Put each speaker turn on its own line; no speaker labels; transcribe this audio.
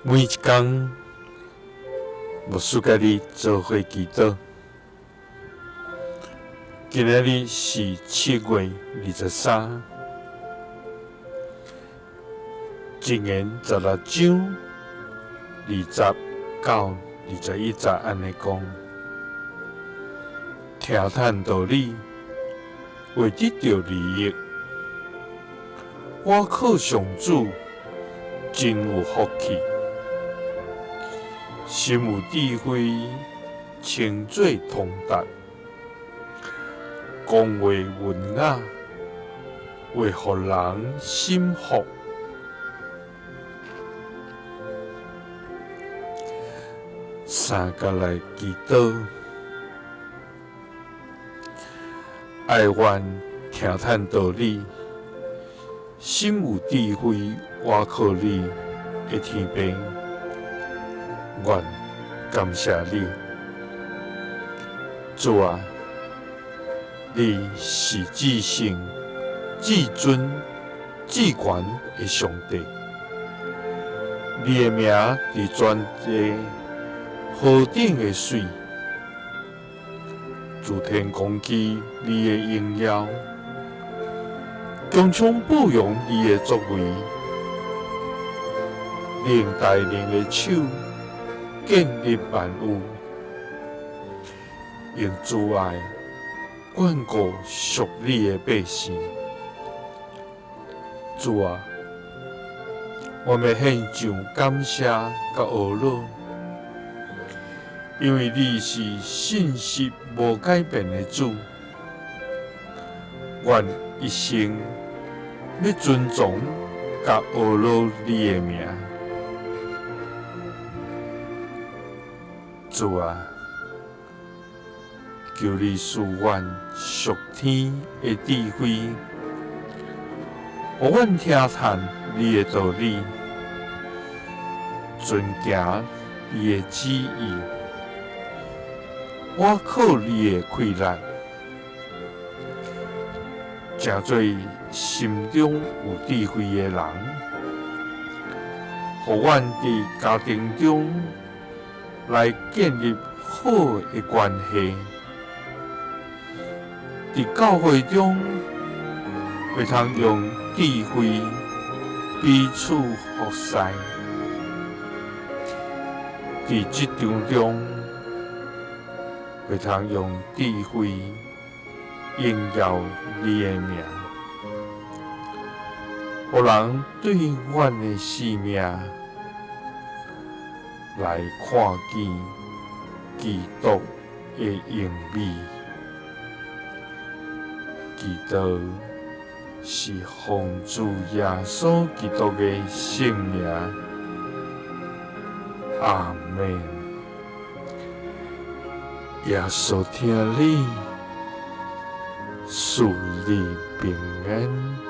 每一工，牧師佮你做伙祈禱。今仔日是7月23，箴言16章20到21節按呢講：聽趁道理，會得著利益；倚靠上主，真有福氣。心有智慧，稱做通達；講話文雅，會予人信服。三佮來祈禱，哀願聽趁道理，心有智慧，倚靠你的天父，願感謝你，主啊，你是至聖、至尊、至懸的上帝，你的名佇全地何等的媠，諸天講起你的榮耀，穹蒼報揚你的作為，你用大能的手建立萬有，用慈愛眷顧屬你的百姓。主啊，我欲獻上感謝佮呵咾，因為你是信實無改變的主。願一生欲尊崇佮呵咾你的名。主啊，求你賜阮屬天的智慧，予阮聽趁你的道理，遵行你的旨意，倚靠你的氣力，成做心中有智慧的人，予阮佇家庭中來建立好的關係，佇教會中會通用智慧彼此服侍，佇職場中會通用智慧榮耀你的名，予人對阮的生命來看見基督的榮美。祈禱是奉主耶穌基督的聖名，阿們。耶穌疼你，賜你平安。